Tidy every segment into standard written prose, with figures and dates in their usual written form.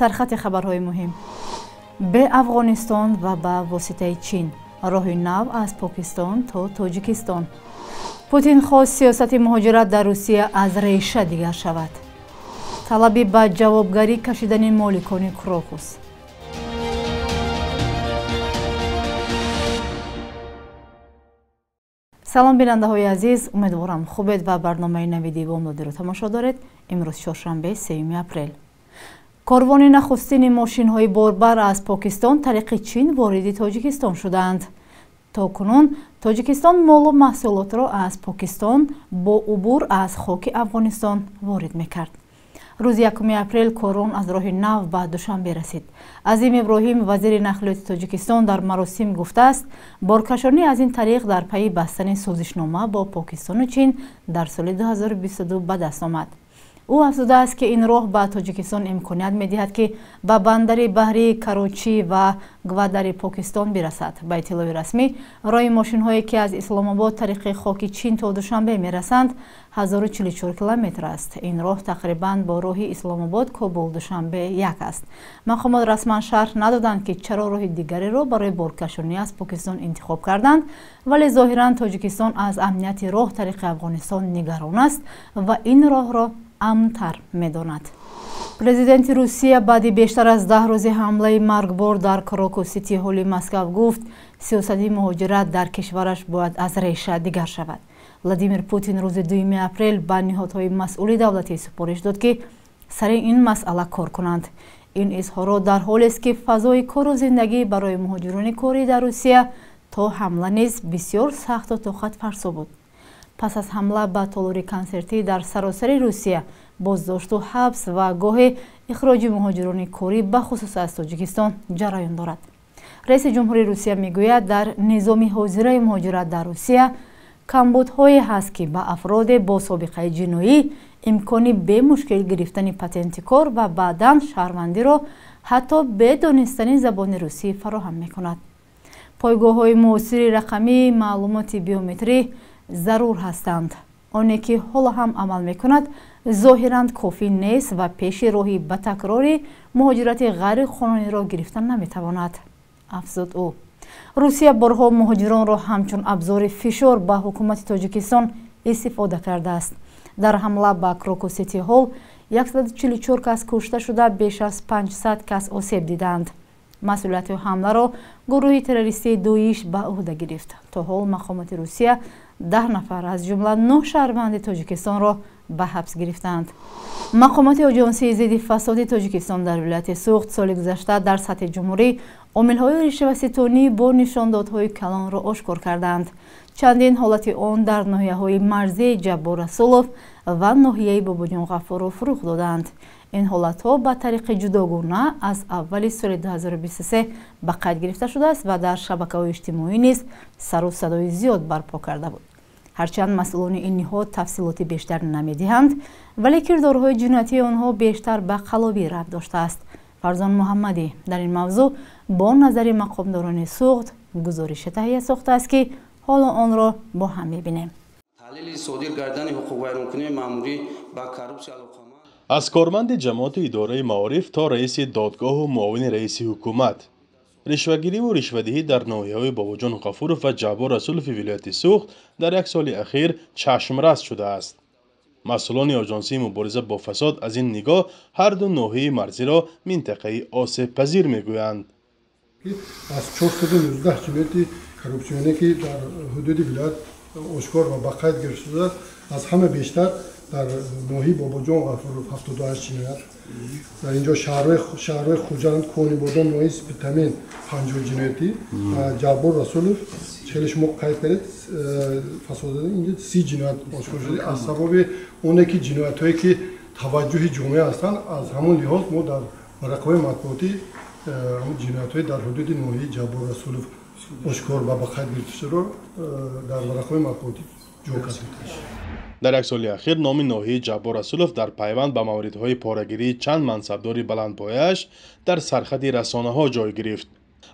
Сархати хабарҳои муҳим. Бе Афғонистон ва ба воситаи Чин. Роҳи нав аз Покистон то Тоҷикистон. Путин хост сиёсати муҳоҷират дар Русия аз реша дигар шавад. Талаби ба ҷавобгарӣ кашидани моликони Крокус. Салом бинандаҳои азиз, умедворам хубед ва барномаи нави Девомдодиро тамошо доред. Имрӯз чоршанбе, 3 апрел. Корвони нахустини мошинҳои борбар аз Покистон тариқи Чин вориди Тоҷикистон шудаанд. То кунун Тоҷикистон молу маҳсулотро аз Покистон бо убур аз хоки Афғонистон ворид мекард. Рӯзи 1 апрел корвон аз роҳи нав ба Душанбе расид. Азим Иброҳим, вазири нақлиёти Тоҷикистон, дар маросим гуфтааст, боркашонӣ аз ин тариқ дар пайи бастани созишнома бо Покистону Чин дар соли 2022 ба даст омад. Ӯ афзудааст, ки ин роҳ ба Тоҷикистон имконият медиҳад, ки ба бандари баҳрии Карочӣ ва Гвадари Покистон бирасад. Ба иттилои расмӣ, роҳи мошинҳое, ки аз Исломобод тариқи хоки Чин то Душанбе мерасанд, 1044 километр аст. Ин роҳ тақрибан бо роҳи Исломобод Кобул Душанбе як аст. Мақомот расман шарҳ надоданд, ки чаро роҳи дигареро барои боркашонӣ аз Покистон интихоб карданд, вале зоҳиран Тоҷикистон аз амнияти роҳ тариқи Афғонистон нигарон аст ва ин роҳро амнтар медонад. Президенти Русия баъди бештар аз 10 рӯзи ҳамлаи маргбор дар Крокус Сити Ҳоли Москав гуфт, сиёсати муҳоҷират дар кишвараш бояд аз реша дигар шавад. Владимир Путин рӯзи 2 апрел ба ниҳодҳои масъули давлатӣ супориш дод, ки сари ин масъала кор кунанд. Ин изҳорот дар ҳолест, ки фазои кору зиндагӣ барои муҳоҷирони корӣ дар Русия то ҳамла низ бисёр сахту тоқатфарсо буд. Пас аз ҳамла ба толори консертӣ дар саросари Русия боздошту ҳабс ва гоҳе ихроҷи муҳоҷирони корӣ бахусус аз Тоҷикистон ҷараён дорад. Раиси ҷумҳури Русия мегӯяд, дар низоми ҳозираи муҳоҷират дар Русия камбудҳое ҳаст, ки ба афроде бо собиқаи ҷиноӣ имкони бемушкил гирифтани патенти кор ва баъдан шаҳрвандиро ҳатто бе донистани забони русӣ фароҳам мекунад. Пойгоҳҳои муосири рақамии маълумоти биометрӣ зарур ҳастанд. Оне ки ҳоло ҳам амал мекунад, зоҳиран кофӣ нест ва пеши роҳи ба такрори муҳоҷирати ғайриқонуниро гирифта наметавонад, афзуд ӯ. Русия борҳо муҳоҷиронро ҳамчун абзори фишор ба ҳукумати Тоҷикистон истифода кардааст. Дар ҳамла ба Крокус Сити Ҳол 144 кас кушта шуда, беш аз 500 кас осеб дидаанд. Масъулияти ҳамларо гурӯҳи террористии Доиш ба ӯҳда гирифт. То ҳол мақомоти Русия 10 нафар аз ҷумла 9 шаҳрванди Тоҷикистонро ба ҳабс гирифтаанд. Мақомоти Оҷонсии зидди фасоди Тоҷикистон дар вилояти Суғд соли гузашта дар сатҳи ҷумҳурӣ омилҳои ришваситонӣ бо нишондодҳои калонро ошкор кардаанд. Чандин ҳолати он дар ноҳияҳои марзии Ҷаббор Расулов ва ноҳияи Бобоҷон Ғафуров рух додаанд. Ин ҳолатҳо ба тариқи ҷудогона аз аввали соли 2023 ба қайд гирифта шудааст ва дар шабакаҳои иҷтимоӣ низ сару садои зиёд барпо карда буд. Ҳарчанд масъулони ин ниҳод тафсилоти бештар намедиҳанд, вале кирдорҳои ҷиноятии онҳо бештар ба қалобӣ рабт доштааст. Фарзон Муҳаммадӣ дар ин мавзӯъ бо назари мақомдорони Суғд гузорише таҳия сохтааст, ки ҳоло онро бо ҳам мебинем. Таҳлили содир гардани ҳуқуқвайронкунии маъмурӣ ба коррупсия алоқаманд аз корманди ҷамоати идораи маориф то раиси додгоҳу муовини раиси ҳукумат. Ришвагириву ришвадиҳӣ дар ноҳияҳои Бобоҷон Ғафуров ва Ҷаббор Расулови вилояти Суғд дар як соли ахир чашмрас шудааст. Масъулони Оҷонсии мубориза бо фасод аз ин нигоҳ ҳар ду ноҳияи марзиро минтақаи осебпазир мегӯянд. Аз 419 ҷинояти коррупсионе, ки дар ҳудуди вилоят ошкор ва ба қайд гирифта шудааст, аз ҳама бештар дар ноҳияи Бобоҷон Ғафуров 78 ҷиноят, дар инҷо шаҳрҳои Хуҷанд, Конибодом, ноҳияи Спитамен 50 ҷиноятӣ, Ҷаббор Расулов, хеле шумо қайд кардед, фасод инҷо 30 ҷиноят ошкор шуда. Аз сабаби оне ки ҷиноятҳое ки таваҷҷӯҳи ҷомеа ҳастанд, аз ҳамон лиҳоз мо дар варақаҳои матбуотӣ ҳамон ҷиноятҳои дар ҳудуди ноҳияи Ҷаббор Расулов ошкор ва ба қайд гирифта шударо дар варақаҳои матбуотӣ ҷо кардем. Дар як соли ахир номи ноҳияи Ҷаббор Расулов дар пайванд ба мавридҳои порагирии чанд мансабдори баландпояаш дар сархати расонаҳо ҷой гирифт.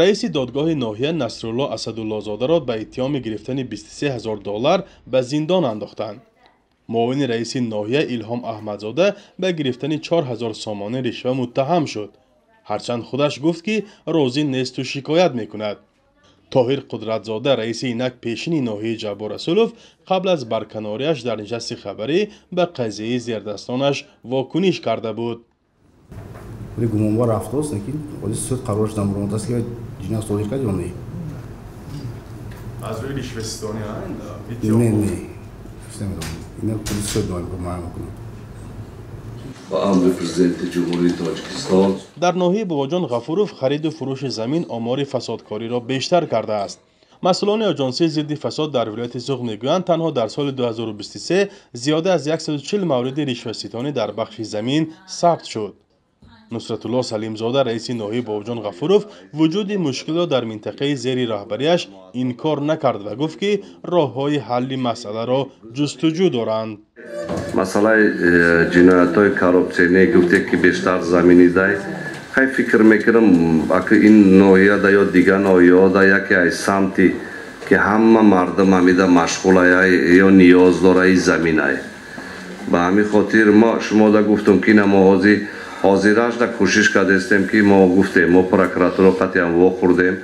Раиси додгоҳи ноҳия Насрулло Асадуллозодаро ба иттиҳоми гирифтани 23 ҳазор доллар ба зиндон андохтанд. Муовини раиси ноҳия Илҳом Аҳмадзода ба гирифтани 4000 сомонӣ ришва муттаҳам шуд. Ҳарчанд худаш гуфт, ки розӣ несту шикоят мекунад. Тоҳир Қудратзода, раиси инак пешини ноҳияи Ҷаббор Расулов, қабл аз барканориаш дар нишасти хабарӣ ба қазияи зердастонаш вокуниш карда буд. Гумонбар рафтааст, лекин ҳозир суд қарораш намуромадааст, ки ҷиноят содир кард ё не. Аз рӯи ришваситонӣ? Не, не, ина худи суд муайян мекунад. Ба амри Президенти Ҷумҳурии Тоҷикистон. Дар ноҳияи Бобоҷон Ғафуров хариду фурӯши замин омори фасодкориро бештар кардааст. Масъулони Оҷонсии зидди фасод дар вилояти Суғд мегӯянд, танҳо дар соли 2023 зиёда аз 140 мавриди ришваситонӣ дар бахши замин сабт шуд. Нусратулло Салимзода, раиси ноҳияи Бобоҷон Ғафуров, вуҷуди мушкилро дар минтақаи зери раҳбарияш инкор накард ва гуфт, ки роҳҳои ҳалли масъаларо ҷустуҷӯ доранд. Масъалаи ҷиноятҳои коррупсионие гуфте, ки бештар заминидай, хай, фикр мекунам, аки ин ноҳияда ё дигар ноҳияҳода яке аз самти, ки ҳама мардум ҳамида машғулая ё ниёз дора, и заминай. Ба ҳамин хотир мо шумода гуфтум, ки ина мо ҳозир ҳозирашда кӯшиш кардастем, ки мо гуфтем, мо прокуратура қатъиан вохӯрдем,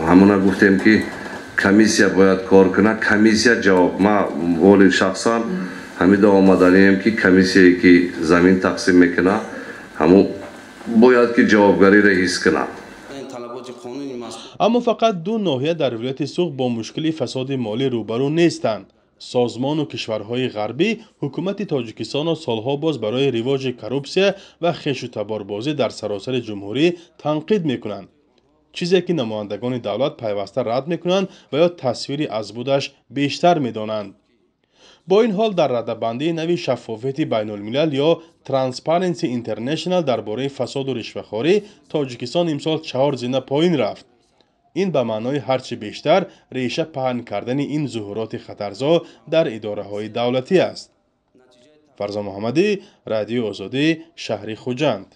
ҳамона гуфтем, ки комиссия бояд кор кунад, комиссия ҷавоб. Ма воли шахсан ҳамида омаданием, ки комиссияе, ки замин тақсим мекунад, ҳамун бояд ки ҷавобгариро ҳис кунад. Аммо фақат ду ноҳия дар вилояти Суғд бо мушкили фасоди молӣ рӯбарӯ нестанд. Созмону кишварҳои ғарбӣ ҳукумати Тоҷикистонро солҳо боз барои ривоҷи коррупсия ва хешу-таборбозӣ дар саросари ҷумҳурӣ танқид мекунанд, чизе ки намояндагони давлат пайваста рад мекунанд ва ё тасвири аз будаш бештар медонанд. Бо ин ҳол, дар радабандии нави Шаффофияти байнулмилал ё Transparency International дар бораи фасоду ришвахорӣ Тоҷикистон имсол чаҳор зина поин рафт. Ин ба маънои ҳарчи бештар реша паҳн кардани ин зуҳуроти хатарзо дар идораҳои давлатӣ аст. Фарзон Муҳаммадӣ, Радиои Озодӣ, шаҳри Хуҷанд.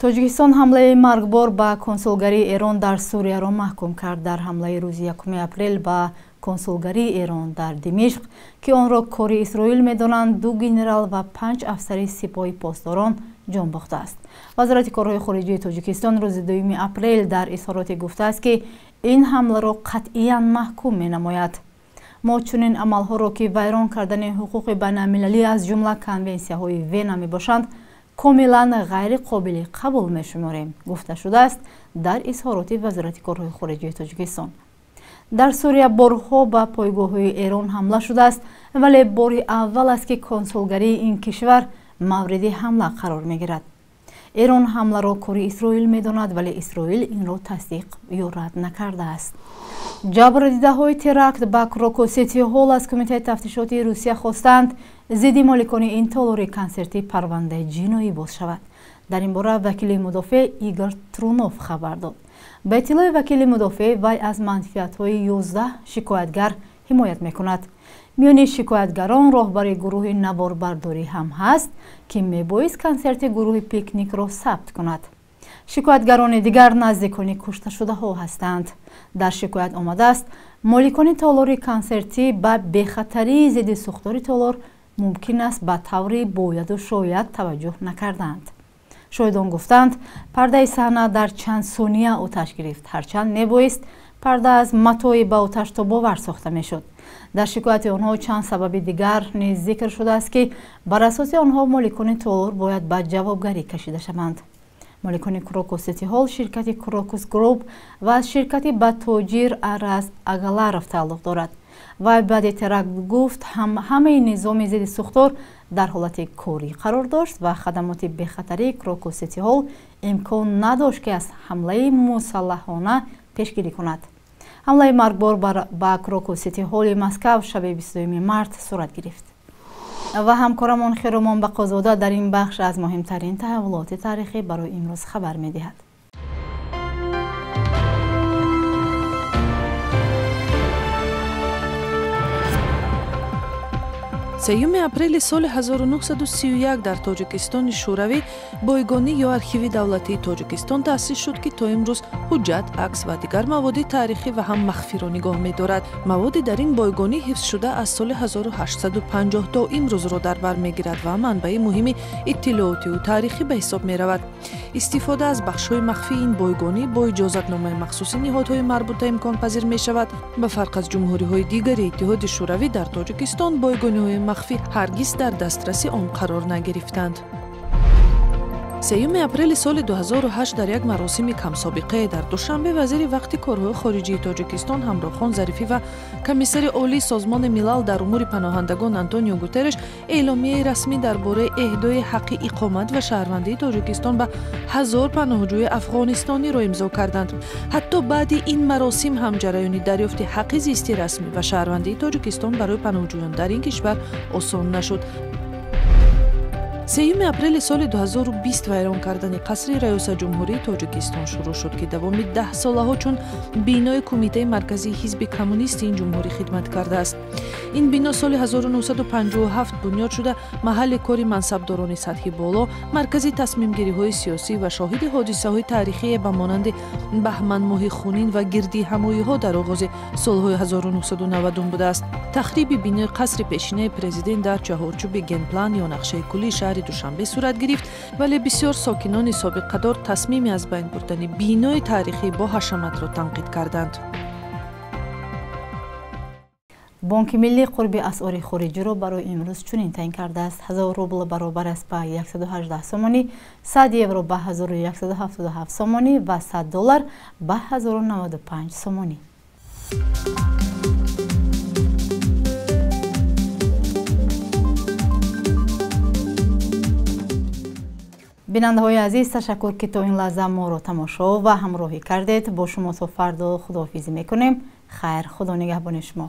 Тоҷикистон ҳамлаи маргбор ба консулгарии Эрон дар Сурияро маҳкум кард. Дар ҳамлаи рӯзи 1 апрел ба консулгарии Эрон дар Димишқ, ки онро кори Исроил медонанд, ду генерал ва панҷ афсари Сипоҳи Посдорон ҷон бохтааст. Вазорати корҳои хориҷии Тоҷикистон рӯзи 2 апрел дар изҳороте гуфтааст, ки ин ҳамларо қатъиян маҳкум менамояд. Мо чунин амалҳоро, ки вайрон кардани ҳуқуқи байналмилалӣ, аз ҷумла конвенсияҳои Вена мебошанд, комилан ғайриқобили қабул мешуморем, гуфта шудааст дар изҳороти Вазорати корҳои хориҷии Тоҷикистон. Дар Сурия борҳо ба пойгоҳҳои Эрон ҳамла шудааст, вале бори аввал аст, ки консулгарии ин кишвар мавриди ҳамла қарор мегирад. Эрон ҳамларо кори Исроил медонад, вале Исроил инро тасдиқ ё рад накардааст. Ҷабрдидаҳои теракт ба Крокус Сити Ҳол аз Кумитаи тафтишотии Русия хостанд, зидди моликони ин толори консертӣ парвандаи ҷиноӣ боз шавад. Дар ин бора вакили мудофеъ Игор Трунов хабар дод. Ба иттилои вакили мудофеъ, вай аз манфиатҳои 11 шикоятгар ҳимоят мекунад. Миёни шикоятгарон роҳбари гурӯҳи наворбардорӣ ҳам ҳаст, ки мебоист консерти гурӯҳи Пикникро сабт кунад. Шикоятгарони дигар наздикони кушташудаҳо ҳастанд. Дар шикоят омадааст, моликони толори консертӣ ба бехатарии зидди сӯхтори толор мумкин аст ба таври бояду шояд таваҷҷӯҳ накардаанд. Шоҳидон гуфтанд, пардаи саҳна дар чанд сония оташ гирифт, ҳарчанд мебоист парда аз матои ба оташ тобовар сохта мешуд. Дар шикояти онҳо чанд сабаби дигар низ зикр шудааст, ки бар асоси онҳо моликони толор бояд ба ҷавобгарӣ кашида шаванд. Моликони Крокус Сити Ҳол ширкати Крокус Груп ва аз ширкати ба тоҷир Араз Агаларов тааллуқ дорад. Вай баъди теракт гуфт, ҳамаи низоми зидди сӯхтор дар ҳолати корӣ қарор дошт ва хадамоти бехатарии Крокус Сити Ҳол имкон надошт, ки аз ҳамлаи мусаллаҳона пешгирӣ кунад. Ҳамлаи маргбор ба Крокус Сити Ҳоли Москав шаби 22 март сурат гирифт. Ва ҳамкорамон Хиромон Бақозода дар ин бахш аз муҳимтарин таҳаввулоти таърихӣ барои имрӯз хабар медиҳад. 3 апрели соли 1931 дар Тоҷикистони Шӯравӣ бойгонӣ ё архиви давлатии Тоҷикистон таъсис шуд, ки то имрӯз ҳуҷҷат, акс ва дигар маводи таърихӣ ва ҳам махфиро нигоҳ медорад. Маводи дар ин бойгонӣ ҳифзшуда аз соли 1850 то имрӯзро дар бар мегирад ва манбаи муҳими иттилоотиву таърихӣ ба ҳисоб меравад. Истифода аз бахшҳои махфии ин бойгонӣ бо иҷозатномаи махсуси ниҳодҳои марбута имконпазир мешавад. Ба фарқ аз ҷумҳуриҳои дигари Иттиҳоди Шӯравӣ, дар Тоҷикистон бойгониҳои махфӣ ҳаргиз дар дастраси он қарор нагирифтанд. 3 апрели соли 2008 дар як маросими камсобиқае дар Душанбе вазири вақти корҳои хориҷии Тоҷикистон Ҳамроҳхон Зарифӣ ва комиссари олии Созмони Милал дар умури паноҳандагон Антонио Гутерреш эъломияи расмӣ дар бораи эҳдои ҳаққи иқомат ва шаҳрвандии Тоҷикистон ба 1000 паноҳҷӯи афғонистониро имзо карданд. Ҳатто баъди ин маросим ҳам ҷараёни дарёфти ҳаққи зисти расмӣ ва шаҳрвандии Тоҷикистон барои паноҳҷӯён дар ин кишвар осон нашуд. 3 апрели соли 2020 вайрон кардани қасри раёсатҷумҳурии Тоҷикистон шурӯъ шуд, ки давоми 10 солаҳо чун бинои Кумитаи марказии ҳизби коммунисти ин ҷумҳурӣ хидмат кардааст. Ин бино соли 1957 бунёд шуда, маҳалли кори мансабдорони сатҳи боло, маркази тасмимгириҳои сиёсӣ ва шоҳиди ҳодисаҳои таърихие ба монанди баҳманмоҳи хунин ва гирдиҳамоиҳо дар оғози солҳои 1990 будааст. Тахриби бинои қасри пешинаи президент дар чаҳорчӯби генплан ё нақшаи куллии шаҳри Душанбе сурат гирифт, вале бисёр сокинони собиқадор тасмими аз байн бурдани бинои таърихӣ бо ҳашаматро танқид карданд. Бонки миллӣ қурби асъори хориҷиро барои имрӯз чунин таъин кардааст. 1000 рубл баробар аст ба 118 сомонӣ, 100 евро ба 1177 сомонӣ ва 100 доллар ба 1095 сомонӣ. Бинандаҳои азиз, ташаккур, ки то ин лаҳза моро тамошо ва ҳамроҳӣ кардед. Бо шумо то фардо худоҳофизӣ мекунем. Хайр, худо нигаҳбони шумо.